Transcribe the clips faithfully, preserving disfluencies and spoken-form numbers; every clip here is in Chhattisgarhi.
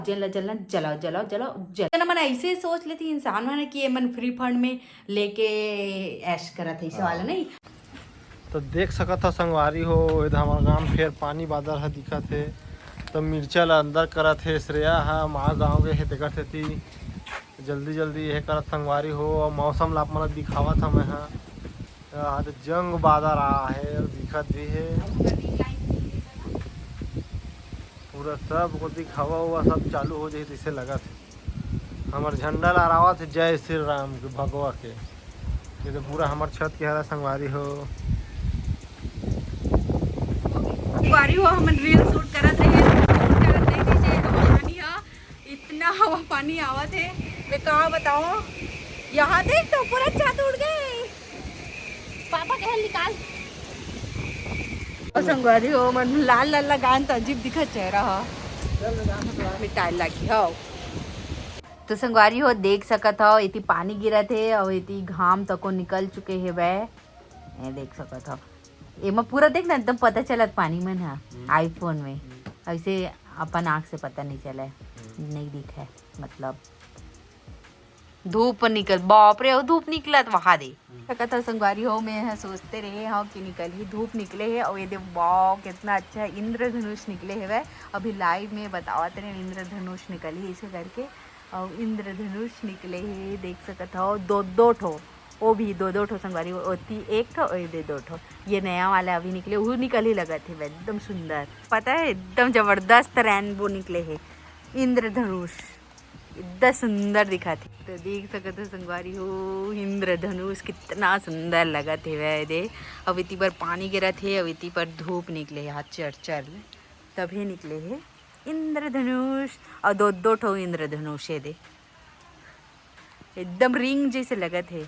जेन ला जलना जलाओ, जलाओ, जलाओ, जलाओ। मन ऐसे सोच लेथे इंसान मन कि ये मन फ्री फंड में लेके ऐश करत हे, ऐसे वाला नहीं। तो देख सकत हो संगवारी हो, एदे हमर गांव फेर पानी बादर ह दिखत हे। तो मिर्चा ला अंदर करत हे श्रेया ह, माँ गांव गे हे, तेकर सेती जल्दी जल्दी ये करत संगवारी हो। और मौसम ला आप मन ला दिखावत ह मैं ह, आज जंग बादर आ हे और दिखत भी हे। पूरा सब कोती हवा उवा सब चालू हो जाही, जैसे लगत हे। हमर झंडा लहरावत हे, जय श्री राम के, भगवा के। ये तो पूरा हमर छत के हरा संगवारी हो। संगवारी हो, हमन रील शूट करत रहे, शूट करत नहीं थी, जे हवा पानी हा, इतना हवा पानी आवत हे, मैं का बताओ। यहाँ देख तो पूरा छत उड़ गए। पापा कहे निकाल। और संगवारी हो, मन लाल लाल लगान तो अजीब दिखत चेहरा हा। मिटाई लागी हो। तो संगवारी हो, देख सकत हो, इति पानी गिरत हे और इति घाम तको निकल चुके हे वै। ये देख सकत हो, एमा पूरा देख ना, एकदम पता चलत पानी मन हा। आईफोन में ऐसे अपन आँख से पता नहीं चले, नहीं दिखे, मतलब धूप निकल, बाप रे, वो धूप निकलत वहा दे। सकत हो संगवारी हो, मैं ह सोचते रहे हो कि निकल ही धूप निकले हे, और ये दे, वाओ, कितना अच्छा इंद्रधनुष निकले हेवै। अभी लाइव में बतावत रहे इंद्रधनुष निकल ही इसे करके, और इंद्रधनुष निकले हे, देख सकत हो, दो दो ठो, वो भी दो दो ठो संगवारी, ओती एक ठो, ये दे दो ठो। ये नया वाला अभी निकले, वो निकल ही लगत हे, एकदम सुंदर, पता है, एकदम जबरदस्त रेनबो निकले हे, इंद्रधनुष। इतना सुंदर दिखत हे। तो देख सकत हो संगवारी हो, इंद्रधनुष कितना सुंदर लगत हेवै दे। अब इति पर पानी गिरत हे, अब इति पर धूप निकले हे, चर चर ले तभे निकले हे इंद्रधनुष। और दो दो ठो इंद्रधनुष हे दे, एकदम रिंग जैसे लगत हे।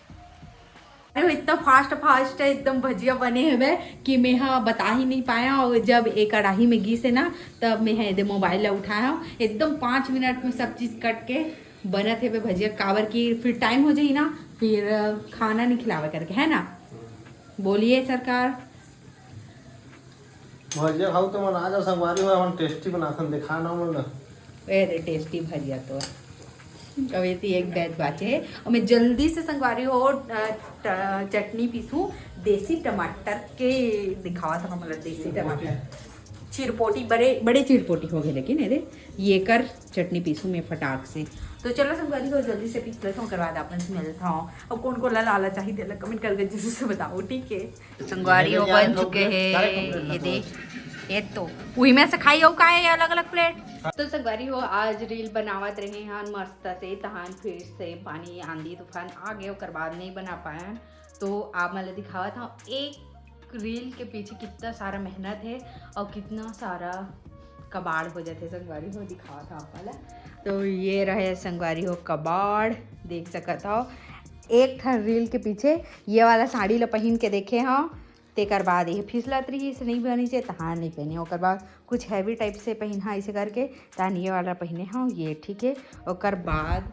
अरे, इतना फास्ट फास्ट एकदम भजिया बने हवे कि मैं हा बता ही नहीं पाया। और जब एक कढ़ाई में घी से ना, तब मैं हा एदे मोबाइल ला उठाया हूँ। एकदम पाँच मिनट में सब चीज कट के बनत हवे भजिया, काबर कि फिर टाइम हो जाही ना, फिर खाना नहीं खिलावे करके, है ना? बोलिए सरकार। भजिया खाऊ तो मन आ जाओ संगवारी हो, हम टेस्टी बनाथन, देखा ना मन। अरे टेस्टी भजिया तो। अब ये एक बैच बाचे है और मैं जल्दी से संगवारी हो, अ, ट-, चटनी पीसू देसी टमाटर के। दिखावा था मतलब देसी टमाटर, चिरपोटी, बड़े बड़े चिरपोटी हो गए, लेकिन अरे ये कर चटनी पीसू मैं फटाक से। तो चलो संगवारी हो, जल्दी से पीस लेता हूँ, ओकर बाद अपन से मिलता हूँ। अब कौन कौन ला लाला चाहिए, तेला कमेंट करके जरूर से बताओ, ठीक है? संगवारी हो बन चुके हैं। ये दे, ये तो उही में से खाई हो का है ये अलग अलग प्लेट। तो संगवारी हो, आज रील बनावत रहे हन मस्त से, तहान फिर से पानी आंधी तूफान आ गए, ओकर बाद नहीं बना पाए हन। तो आप मन ला दिखावत हूँ एक रील के पीछे कितना सारा मेहनत है और कितना सारा कबाड़ हो जाते संगवारी हो, दिखावत हूँ आप मन ला। तो ये रहे संगवारी हो कबाड़, देख सकत हो एक ठन रील के पीछे ये वाला साड़ी ला पहिन के देखे हव, तेकर बाद ये फिसलत रहिस, नहीं बनिस हे, तहां नहीं पहने। ओकर बाद कुछ हैवी टाइप से पहिना ऐसे करके, तहां ये वाला पहिने हव, ये ठीक है। ओकर बाद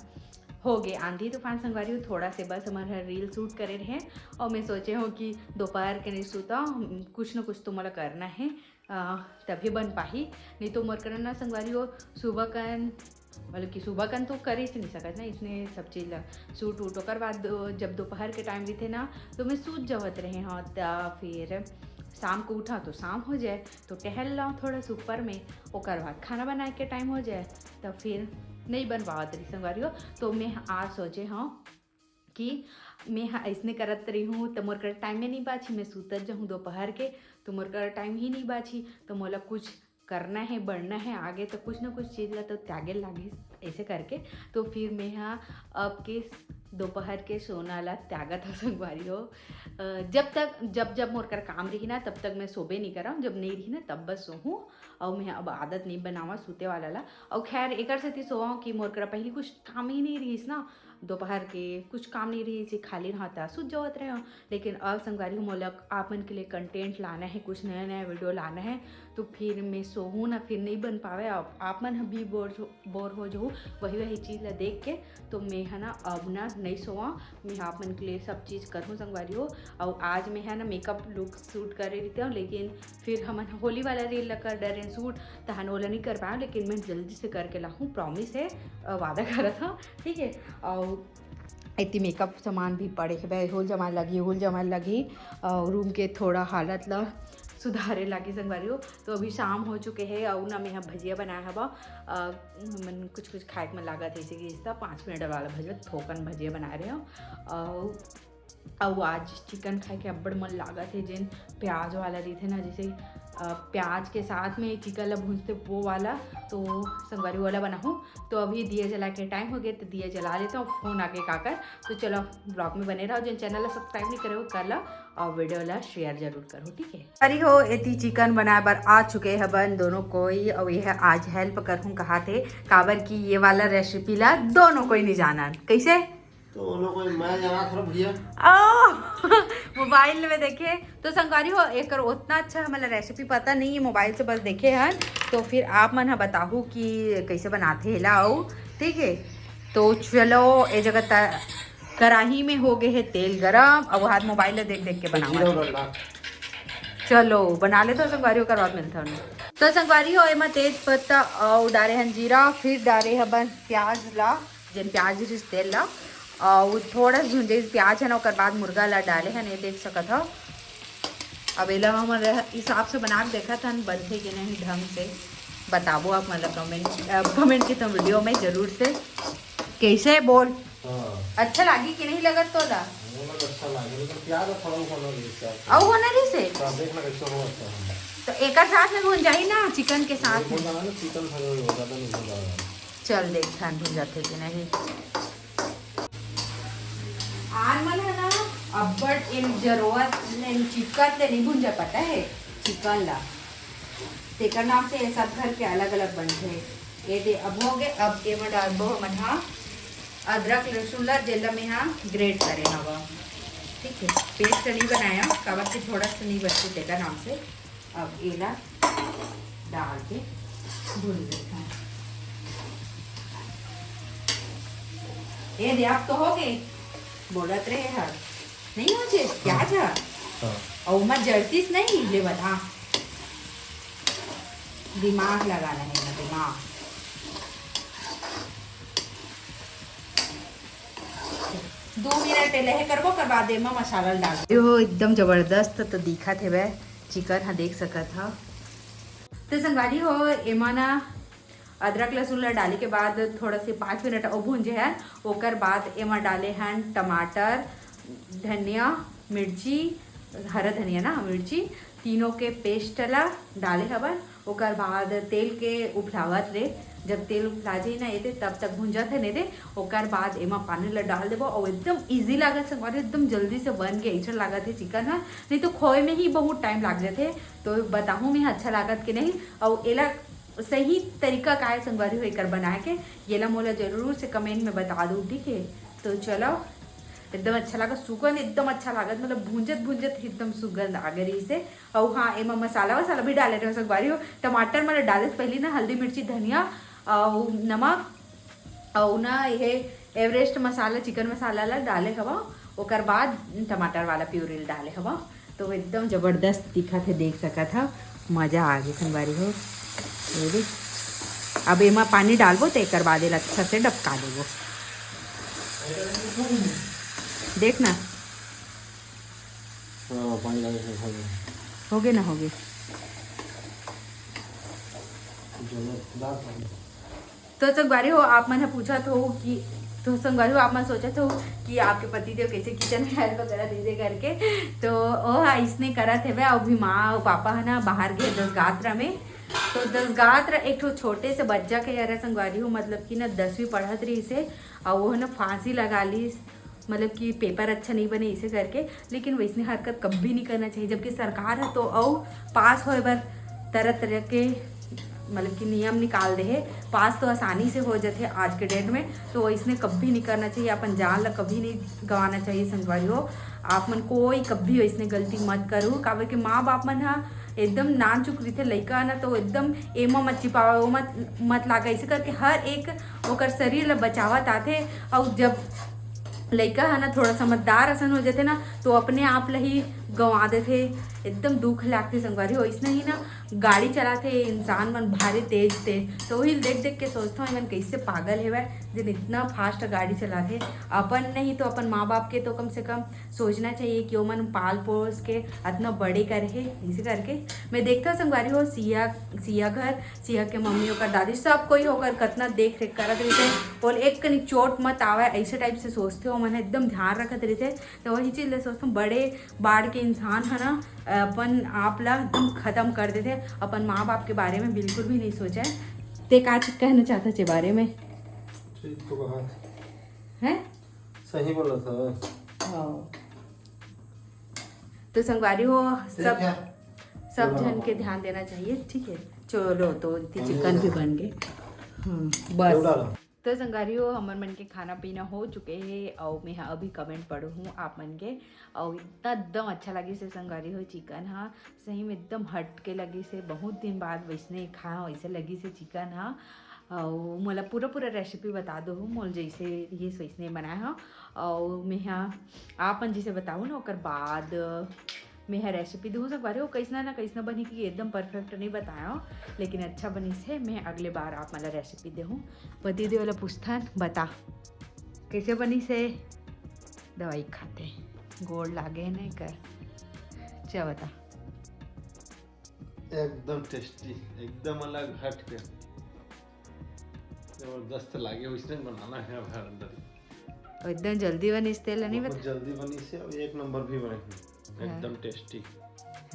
हो गए आंधी तूफान संगवारी हो, थोड़ा से बस हमर हर रील शूट करे रहे और मैं सोचे हूँ कि दोपहर के नहीं सूता, कुछ ना कुछ तो मोला करना है। अ, तभी बन पाही, नहीं तो मोर करा ना संगवारी हो सुबह कन, मतलब कि सुबह कन तो कर ही नहीं सकत ना इतने सब चीज ला, शूट वूट। ओकर बाद दो-, जब दोपहर के टाइम रहिथे ना, तो मैं सूत जावत रहे हव, त फिर शाम को उठा तो शाम हो जाए, तो टहल लाओ थोड़ा सा ऊपर में, ओकर बाद खाना बनाए के टाइम हो जाए, त फिर नहीं बन पावत रही संगवारी हो। तो मैं आज सोचे हव कि मैं हा अइसने करत रही हूँ, तो मोर करा टाइम में नहीं बाची, मैं सूतत जाहूँ दोपहर के, तो मोर करा टाइम ही नहीं बाची, तो मोला कुछ करना है, बढ़ना है आगे, तो कुछ ना कुछ चीज ला तो त्यागे लागिस, ऐसे करके। तो फिर मैं हा अब के दोपहर के सोना ला त्यागत हव संगवारी हो। अ, जब तक, जब जब मोर कर काम रही ना, तब तक मैं सोबे नहीं करव, जब नहीं रही ना, तब बस सोहूँ। और मैं अब आदत नहीं बनावा सूते वाला ला। और खैर, एकर सेती सोवा कि मोर करा पहली कुछ काम ही नहीं रहीस ना, दोपहर के कुछ काम नहीं रहीस, खाली रहता, सूत जावत रहे। लेकिन अब संगवारी हो, मोला आप मन के लिए कंटेंट लाना है, कुछ नया नया वीडियो लाना है, तो फिर मैं सोहूँ ना, फिर नहीं बन पावे। आप, आप मन ह भी बोर हो, बोर हो जाहू वही वही चीज ला देख के। तो मैं ह ना अब ना नहीं सोवा, मैं ह आप मन के लिए सब चीज करहूँ संगवारी हो। और आज मैं ह ना मेकअप लुक शूट करे रहिते हव, लेकिन फिर हमन होली वाला रील ला कर डरेन सूट, तहन ओला नहीं कर पाया, लेकिन मैं जल्दी से करके लाहूँ, प्रॉमिस है, अ, वादा करत हूँ, ठीक है। और इतनी मेकअप सामान भी पड़े है भाई, होल जमाए लगी, होल जमाए लगी, और रूम के थोड़ा हालत ला सुधारे लागी संगवारी हो। तो अभी शाम हो चुके है और ना मैं यहाँ भजिया बनाया हवा, अ, मन कुछ कुछ खाए के मन लागत है, जैसे कि इसका पाँच मिनट वाला भजिया, थोकन भजिया बना रहे हो। और अउ आज चिकन खाए के अब्बड़ मन लागत हे, जेन प्याज वाला रहिथे ना, जैसे, अ, प्याज के साथ में चिकन ला भूंजथे वो वाला, तो संगवारी वाला बनाहूँ। तो अभी दिया जला के टाइम हो गया, तो दिया जला लेता हूँ, फोन आगे काकर। तो चलो, ब्लॉग में बने रहो, जेन चैनल ला सब्सक्राइब नहीं करे हो कर ला, और वीडियो ला शेयर जरूर करो, ठीक है। अरे हो, एती चिकन बनाए बर आ चुके हवन दोनों कोई, और ये आज हेल्प करहूँ कहा थे, काबर कि ये वाला रेसिपी ला दोनों कोई नहीं जानन। कैसे? तो वो लोग कोई मैं जाना था भैया। ओ, मोबाइल में देखे तो संगवारी हो, एकर उतना अच्छा हमला रेसिपी पता नहीं है, मोबाइल से बस देखे हन। तो फिर आप मन ह बताहू कि कैसे बनाथे एला, अउ ठीक है। तो चलो, ए जगह त-, कढ़ाई में हो गए है तेल गरम, अब हाथ मोबाइल ला देख देख के बनावा। जीरा डालना। चलो बना ले तो संगवारी, ओकर बाद मिलता हूँ। तो संगवारी हो, एमा तेज पत्ता अउ डारे हन जीरा, फिर डारे हबन प्याज ला, जेन प्याज रिस तेल ला, अउ थोड़ा सा भुंजे प्याज है ना, ओकर बाद मुर्गा ला डाले हन, ये देख सकत हो। अब एला हमन रह-, हिसाब से बना के देखत हन, बनथे कि नहीं ढंग से, बताबो आप मन ला कमेंट, अ, कमेंट के तो वीडियो में जरूर से। कैसे बोल? हाँ। अच्छा लागी कि नहीं लगत तोला? मोला तो अच्छा लागे, लेकिन प्याज थोड़ा होना रहिस। अउ होना रहिस हे? तो देख ना कैसे हो अच्छा है। तो एकर साथ में भुन जाही ना, चिकन के साथ में। भुन जाना ना, चिकन थोड़ा हो, ज्यादा नहीं भुन जाना। चल देखथन भुन जाथे कि नहीं। आन मन है ना, अब्बड़ एम जरूरत नहीं, चिकन ले नहीं भुंजा, पता है, चिकन ला। तेकर नाम से ये सब घर के अलग-अलग बनथे। ये दे, अब हो गए, अब एमा डालबो हमन हा अदरक लहसुन ला, जेला मैं हा ग्रेट करे हवा, ठीक है। पेस्ट नहीं बनाया, काबर के थोड़ा सा नहीं बनथे तेकर नाम से। अब एला डाल के भून लेथन। ये दे, अब तो हो गए, बोलत रहे हर नहीं हो जे प्याज ह। हाँ। अउ ओमा जरतीस नहीं ले बता। दिमाग लगाना है ना, दिमाग। दो मिनट पहले है करबो, कर बाद एमा मसाला डाल। यो एकदम जबरदस्त तो दिखत हेवय, चिकन ह देख सकत ह। तो संगवारी हो, एमा ना अदरक लहसुन ला डाले के बाद थोड़ा से पाँच मिनट अउ भूंजे हन। ओकर बाद एमा डाले हन टमाटर, धनिया, मिर्ची, हरा धनिया ना, मिर्ची, तीनों के पेस्ट ला डाले हवन। ओकर बाद तेल के उफलावत ले, जब तेल उफला जाही ना एदे, तब तक भूंजत हन एदे। ओकर बाद एमा पानी ला डाल देबो अउ एकदम ईजी लागत संगवारी, एकदम जल्दी से बन के अइसन लागत हे चिकन ह, नहीं तो खोए में ही बहुत टाइम लाग जाथे। तो बताहूँ मैं अच्छा लागत कि नहीं, अउ एला सही तरीका का है संगवारी हो एकर बनाए के, येला मोला जरूर से कमेंट में बता दो, ठीक है। तो चलो, एकदम अच्छा लागत, सुगंध एकदम अच्छा लागत, मतलब भूंजत भूंजत एकदम सुगंध आ गई रहिस हे। अउ हाँ, एमा मसाला वसाला भी डाले रहे संगवारी हो, टमाटर मतलब डाले से पहली ना हल्दी, मिर्ची, धनिया अउ नमक अउ ना ये एवरेस्ट मसाला, चिकन मसाला ला डाले हवा, ओकर बाद टमाटर वाला प्यूरी ला डाले हवा। तो एकदम जबरदस्त दिखत हे, देख सकत ह, मजा आ गे संगवारी हो। ये देख, अब एमा पानी डालबो तो एकर बाद एला अच्छा से डबका देबो। देख ना। हाँ, पानी डाल के खा लो। हो गे ना, हो गे। जो ना, दाल पानी। तो संगवारी हो, आप मन ह पूछत हो कि, तो संगवारी हो, आप मन सोचत हो कि आपके पति देव कैसे किचन में हेल्प करत हे करके, तो ओ ह इसने करत हेवे। अभी माँ अउ पापा ह ना बाहर गे दसगात्र में, तो दसगात्र एक ठो छोटे से बच्चा के हरे संगवारी हो, मतलब कि ना दसवीं पढ़त रहिस हे, अउ वो ह ना फांसी लगा लीस, मतलब कि पेपर अच्छा नहीं बने इसे करके। लेकिन वैसने हरकत कभी नहीं करना चाहिए, जबकि सरकार ह तो अउ पास होए बर तरह तरह के मतलब कि नियम निकाल दे हे। पास तो आसानी से हो जाथे आज के डेट में, तो वैसने कभी नहीं करना चाहिए, अपन जान ला कभी नहीं गंवाना चाहिए संगवारी हो। आप मन कोई कभी वैसने गलती मत करू, काबर के माँ बाप मन ह एकदम नानचुक रहिथे लइका ना, तो एकदम एमा मत चिपावे, ओमा मत लागा, ऐसे करके हर एक ओकर शरीर ला बचावत आथे। अउ जब लइका ह ना थोड़ा समझदार असन हो जाथे ना, तो अपने आप ला ही गंवा देथे। एकदम दुख लागथे संगवारी हो। इसने ही ना गाड़ी चलाथे इंसान मन भारी तेज तेज, तो वही देख देख के सोचथंव एमन कैसे पागल हेवय, जेन इतना फास्ट गाड़ी चलाथे। अपन नहीं तो अपन माँ बाप के तो कम से कम सोचना चाहिए कि ओमन पाल पोस के अतना बड़े करे हे। इसे करके मैं देखथंव संगवारी हो, सिया सिया घर, सिया के मम्मी, ओकर दादी, सब कोई ओकर कतना देख रेख करत रहिथे, ओला एक कनी चोट मत आवय, ऐसे टाइप से सोचथे ओमन, एकदम ध्यान रखत रहिथे। तो वही चीज ले सोचथंव, बड़े बाढ़ के इंसान ह ना अपन आप ला एकदम खत्म कर देथे, अपन माँ बाप के बारे में बिल्कुल भी नहीं सोचय। ते का कहना चाहत हस ए बारे में? ठीक तो कहा। हैं? सही बोला था। हाँ। तो संगवारी हो, ठीक सब है। सब बोला जन के ध्यान देना चाहिए, ठीक है। चलो, तो इतनी चिकन भी बन गए। हम्म, बस। तो संगवारी हो, हमर मन के खाना पीना हो चुके हे, अउ मैं ह अभी कमेंट पढ़हूँ आप मन के। अउ इतना एकदम अच्छा लगिस हे संगवारी हो, चिकन ह सही में एकदम हट के लगिस हे। बहुत दिन बाद वैसने खाए हव, वैसे लगिस हे चिकन ह। अउ मोला पूरा पूरा रेसिपी बता दो, मोल जैसे ये वैसने बनाए हव। अउ मैं ह आप मन जैसे बताऊँ ना, ओकर बाद मैं ह रेसिपी दूँ संगवारी हो, कैसना ना कैसना बनी, कि एकदम परफेक्ट नहीं बताया हूँ, लेकिन अच्छा बनिस हे। मैं अगले बार आप मन ला रेसिपी देहूँ। पति देव ला पूछथन, बता कैसे बनिस हे? दवाई खाथे, गोड़ लागे नहीं कर। अच्छा बता। एकदम टेस्टी, एकदम अलग हट के, जबरदस्त लागे, वैसने बनाना है अब हर अंदर। एकदम जल्दी बनिस, तेल नहीं बहुत बता। जल्दी बनिस हे, अब एक नंबर भी बने हे। हाँ। एकदम टेस्टी।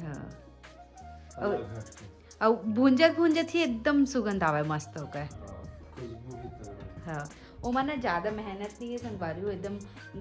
हाँ। अलग हट के। अउ भूंजत भूंजत ही एकदम सुगंध आवे मस्त ओकर। हाँ, खुशबू भी तगड़ा। हाँ, ओमा ना ज्यादा मेहनत नहीं है संगवारी हो, एकदम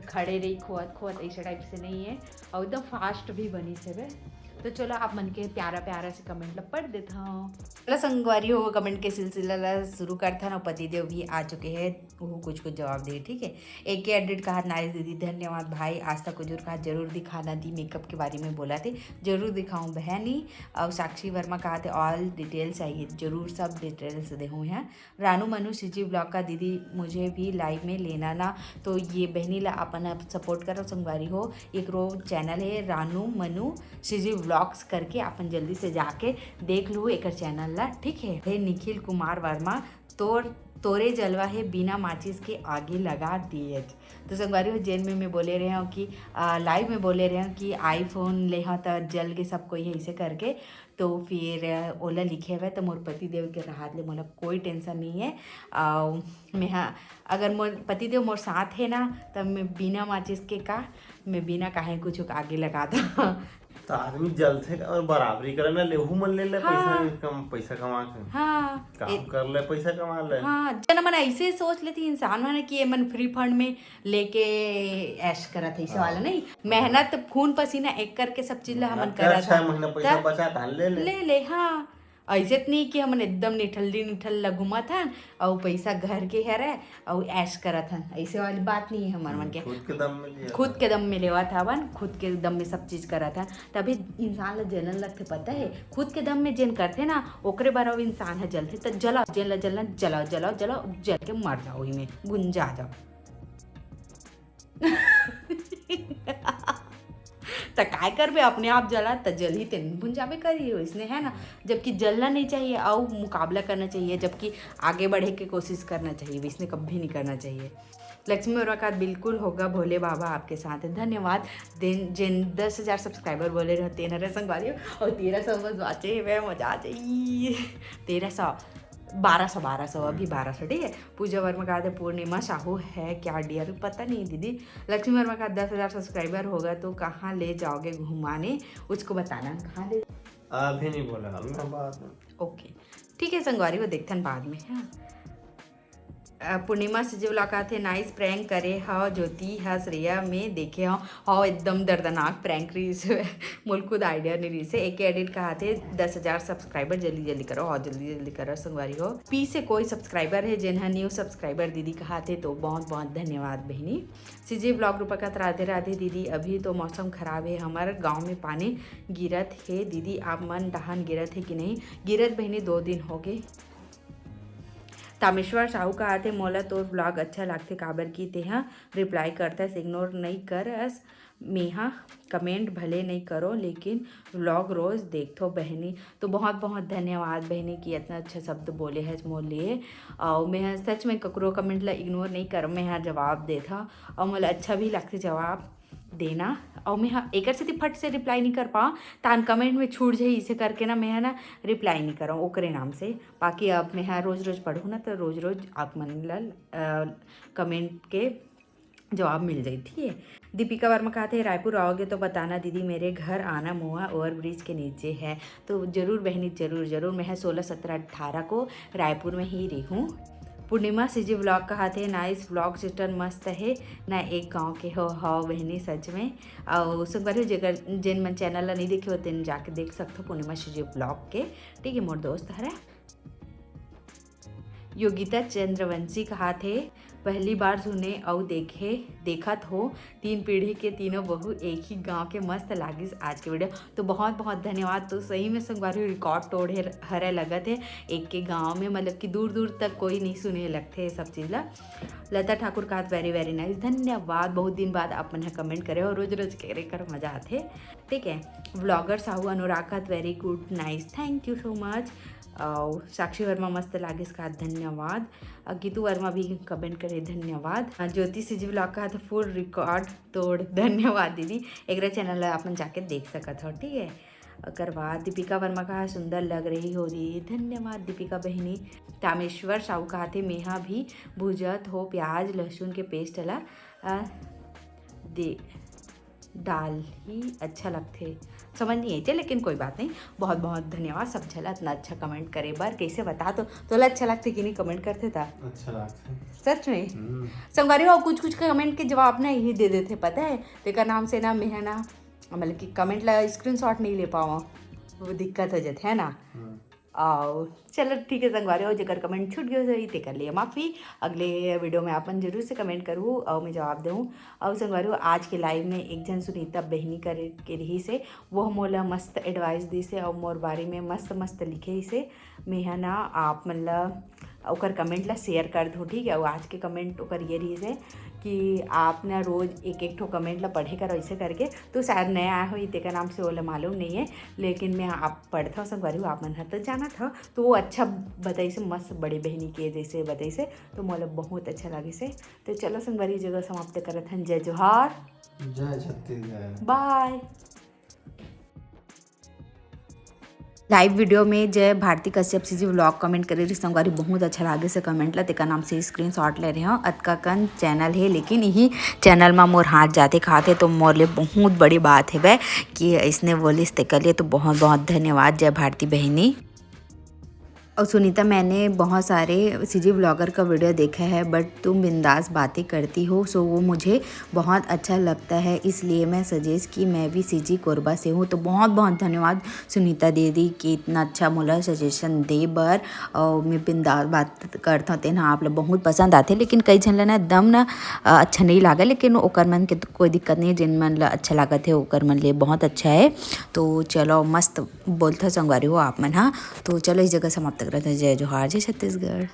खड़े रही खोवत खोवत ऐसे टाइप से नहीं है, अउ एकदम फास्ट भी बनिस हे। तो चलो आप मन के प्यारा प्यारा से कमेंट ला पढ़ देथंव। चलो संगवारी हो, कमेंट के सिलसिला ला शुरू करथन, अउ पतिदेव भी आ चुके हैं, वो कुछ कुछ जवाब दे, ठीक है। ए के एडिट कहा, नाइस दीदी, धन्यवाद भाई। आस्था कुजूर कहा, जरूर दिखाना दी, मेकअप के बारे में बोला थे, जरूर दिखाऊं बहनी। और साक्षी वर्मा कहा थे, ऑल डिटेल्स चाहिए, जरूर सब डिटेल्स देहूँ है। रानू मनु सीजी ब्लॉग का, दीदी मुझे भी लाइव में लेना ना। तो ये बहनी ला अपन आप सपोर्ट करो संगवारी हो, एक रो चैनल है रानू मनु सीजी ब्लॉग्स करके, अपन जल्दी से जाके देख लो एकर चैनल ला, ठीक है। हे निखिल कुमार वर्मा, तोर तोरे जलवा हे, बिना माचिस के आगी लगा दिए। तो संगवारी हो, जेन में मैं बोले रहे हूँ कि आ, लाइव में बोले रहे हूँ कि आईफोन ले हो तो जल के सब कोई है इसे करके, तो फिर ओला लिखे हुए तो मोर पति देव के रहत ले मोला कोई टेंशन नहीं है। आ, मैं हाँ, अगर मोर पति देव मोर साथ है ना, तब मैं बिना माचिस के का, मैं बिना काहे कुछ आगे लगा दा। तो आदमी जलथे का, और बराबरी करे ना, लेहू मन ले ले हाँ। पैसा कम, पैसा कमा के। हाँ। काम ए- कर ले, पैसा कमा ले। हाँ, जन मन ऐसे सोच लेती इंसान मन कि ये मन फ्री फंड में लेके ऐश करत है, ऐसे हाँ। वाला नहीं। मेहनत, खून पसीना एक करके सब चीज ला हमन मेहनत कर, करत छह हन। महीना पैसा त बचा था, ले ले। ले ले, हाँ। ऐसे त नहीं कि हमन एकदम निठल्ली निठल ला घूमत हन, अउ पैसा घर के हरे, अउ ऐश करत हन, ऐसे वाली बात नहीं है हमर मन के। खुद के दम में लिया खुद था। के दम में लेवत हवन, खुद के दम में सब चीज करत हन, तभी इंसान ला जलन लगथे, पता है? खुद के दम में जेन करथे ना, ओकरे बर अउ इंसान ह जलथे। त जलाओ, जेन ला जलना, जलाओ, जलाओ, जलाओ, जल के मर जाओ, ओही में गुंजा जाओ। त काय करबे, अपने आप जला त जलही, तेन भुंजाबे करी, इसने है ना। जबकि जलना नहीं चाहिए, अउ मुकाबला करना चाहिए, जबकि आगे बढ़े के कोशिश करना चाहिए, इसने कभी नहीं करना चाहिए। लक्ष्मी वर्मा का बिल्कुल होगा, भोले बाबा आपके साथ है। धन्यवाद। दिन जिन दस हजार सब्सक्राइबर बोले रहे, तेन हरे संगवारी हो, और तेरह सौ बस बाचे हे, मैं मजा आ जाई। तेरह सौ, बारह सौ, बारह सौ, अभी बारह सौ, ठीक है। पूजा वर्मा का आते पूर्णिमा साहू है क्या डियर? पता नहीं दीदी। लक्ष्मी वर्मा का दस हजार सब्सक्राइबर होगा तो कहाँ ले जाओगे घुमाने, उसको बताना कहाँ ले। अभी नहीं बोला, अभी हम बात में। ओके, ठीक है संगवारी, वो देखथन बाद में, हाँ। अ, पूर्णिमा से जो मुलाकात है, नाइस प्रैंक करे हव ज्योति ह श्रेया में देखे हव। हव, एकदम दर्दनाक प्रैंक रहिस हे। मोल खुद आइडिया नहीं रहिस हे। एके एडिट कहा थे दस हजार सब्सक्राइबर जल्दी जल्दी करो, और जल्दी जल्दी करो संगवारी हो। पी से कोई सब्सक्राइबर है जिन्हा न्यू सब्सक्राइबर दीदी कहा थे, तो बहुत बहुत धन्यवाद बहनी। सीजी ब्लॉग रूपा का राधे राधे दीदी, अभी तो मौसम खराब है, हमारे गांव में पानी गिरत है दीदी, आप मन डहान गिरत है कि नहीं? गिरत बहनी दो दिन हो गए। तामेश्वर साहू कहा थे, मोला तोर ब्लॉग अच्छा लागथे, काबर कि तेहा रिप्लाई करथस, इग्नोर नई करस। मेहा कमेंट भले नहीं करो, लेकिन व्लॉग रोज देखथो बहनी। तो बहुत बहुत धन्यवाद बहनी कि इतना अच्छा शब्द बोले है मोर लिए। और मैं सच में ककरो कमेंट ला इग्नोर नहीं करंव, मैं हा जवाब देथंव। और मोला अच्छा भी लगथे जवाब देना। और मैं हा एकर सेती फट से रिप्लाई नहीं कर पावंव, तान कमेंट में छूट जाही, इसे करके ना मैं हा ना रिप्लाई नहीं करंव ओकरे नाम से। बाकी अब मैं हा रोज रोज पढ़हूँ ना, तो रोज रोज आप मन ला कमेंट के जवाब मिल जाई, ठीक है। दीपिका वर्मा कहाथे, "रायपुर आओगे तो बताना दीदी, मेरे घर आना, मोवा ओवरब्रिज के नीचे है।" तो जरूर बहनी, जरूर जरूर। मैं हा सोलह, सत्रह, अठारह को रायपुर में ही रही हूँ। पूर्णिमा सीजी व्लॉग कहाथे, "नाइस व्लॉग सिस्टर, मस्त है ना, एक गांव के हो।" हव बहनी, सच में। और संगवारी हो, जेकर जेन मन चैनल ला नहीं देखे हो, तेन जाके देख सकथो पूर्णिमा सीजी व्लॉग के, ठीक है, मोर दोस्त हरे। योगिता चंद्रवंशी कहाथे, "पहली बार सुने अउ देखे, देखत हो, तीन पीढ़ी के तीनों बहू एक ही गांव के, मस्त लागिस आज के वीडियो।" तो बहुत बहुत धन्यवाद। तो सही में संगवारी रिकॉर्ड तोड़े हरे लगत है, एक के गांव में, मतलब कि दूर दूर तक कोई नहीं सुने लगथे ये सब चीज ला। लता ठाकुर कहाथे, "वेरी वेरी नाइस।" धन्यवाद, बहुत दिन बाद आप मन ह कमेंट करे हो, रोज रोज करे कर मजा आथे, ठीक है। व्लॉगर साहू अनुराग कहाथे, "very good, nice, thank you so much." और साक्षी वर्मा मस्त लागिस कहाथे, धन्यवाद। अ, गीतू वर्मा भी कमेंट करे, धन्यवाद। अ, ज्योति सीजी व्लॉग कहाथे, "फुल रिकॉर्ड तोड़।" धन्यवाद दीदी, एकरा चैनल ला आप मन जाके देख सकत हो, ठीक है। ओकर बाद दीपिका वर्मा कहाथे, "सुंदर लग रही हो दीदी।" धन्यवाद दीपिका बहिनी। तामेश्वर साहू कहाथे, "मेहा भी भुजत हो प्याज लहसुन के पेस्ट ला, अ, दे डाल ही अच्छा लगथे।" समझ नहीं आइसे, लेकिन कोई बात नहीं। बहुत बहुत धन्यवाद सब झन ला इतना अच्छा कमेंट करे बर। कैसे बता तो, तोला अच्छा लगथे कि नहीं कमेंट करथे ता? अच्छा लगथे। सच में? हम्म। संगवारी हो, कुछ कुछ कमेंट के जवाब ना यही दे देथे, पता है? तेकर नाम से ना मैं है ना, मतलब कि कमेंट ला स्क्रीनशॉट नहीं ले पावा, वो दिक्कत हो जाथे, है ना? हम्म। और चलो ठीक है संगवारी हो, जेकर कमेंट छूट गयो होही तेकर लिए माफी। अगले वीडियो में आप मन जरूर से कमेंट करहू और मैं जवाब देहूँ। और संगवारी हो, आज के लाइव में एक झन सुनीता बहिनी करे के रहिसे, वो मोला मस्त एडवाइस दिसे और मोर बारे में मस्त मस्त लिखे हिसे। मैं हा ना आप मन ला ओकर कमेंट ला शेयर कर दूँ, ठीक है। और आज के कमेंट ओकर ये रहिसे कि आप ना रोज एक एक ठो कमेंट ला पढ़े करो ऐसे करके। तो शायद नया आया होही, तेकर नाम से ओला मालूम नहीं है, लेकिन मैं आप पढ़थव संगवारी हो, आप मन ह तो जानत हव। तो वो अच्छा बताइसे, मस्त बड़े बहिनी के जैसे बताइसे, तो मोला बहुत अच्छा लागिसे। तो चलो संगवारी, ये जगह समाप्त करत हन। जय जोहार। जय छत्तीसगढ़। बाय। लाइव वीडियो में जय भारती कश्यप सीजी व्लॉग कमेंट करे रहिस संगवारी, बहुत अच्छा लागिसे कमेंट ला, तेकर नाम से स्क्रीनशॉट ले रहे हो। अतका कन चैनल है, लेकिन यही चैनल मा मोर हाथ जाथे खाथे, तो मोर लिए बहुत बड़ी बात है वह कि इसने बोलिस तेकर लिए। तो बहुत बहुत धन्यवाद जय भारती बहिनी। और सुनीता, मैंने बहुत सारे सीजी व्लॉगर का वीडियो देखा है, बट तुम बिंदास बातें करती हो, सो वो मुझे बहुत अच्छा लगता है, इसलिए मैं सजेस्ट की। मैं भी सीजी कोरबा से हूँ। तो बहुत बहुत धन्यवाद सुनीता दीदी कि इतना अच्छा मोला सजेशन दे बर। और मैं बिंदास बात करथव, तेन ह आप ला बहुत पसंद आथे, लेकिन कई झन ला ना एकदम ना, अ, अच्छा नहीं लागे, लेकिन ओकर मन के तो कोई दिक्कत नहीं, जिन मन ला अच्छा लागत है ओकर मन लिए बहुत अच्छा है। तो चलो मस्त बोलथव संगवारी हो आप मन हा। तो चलो इस जगह समाप्त करत हन। जय जोहार, जय छत्तीसगढ़।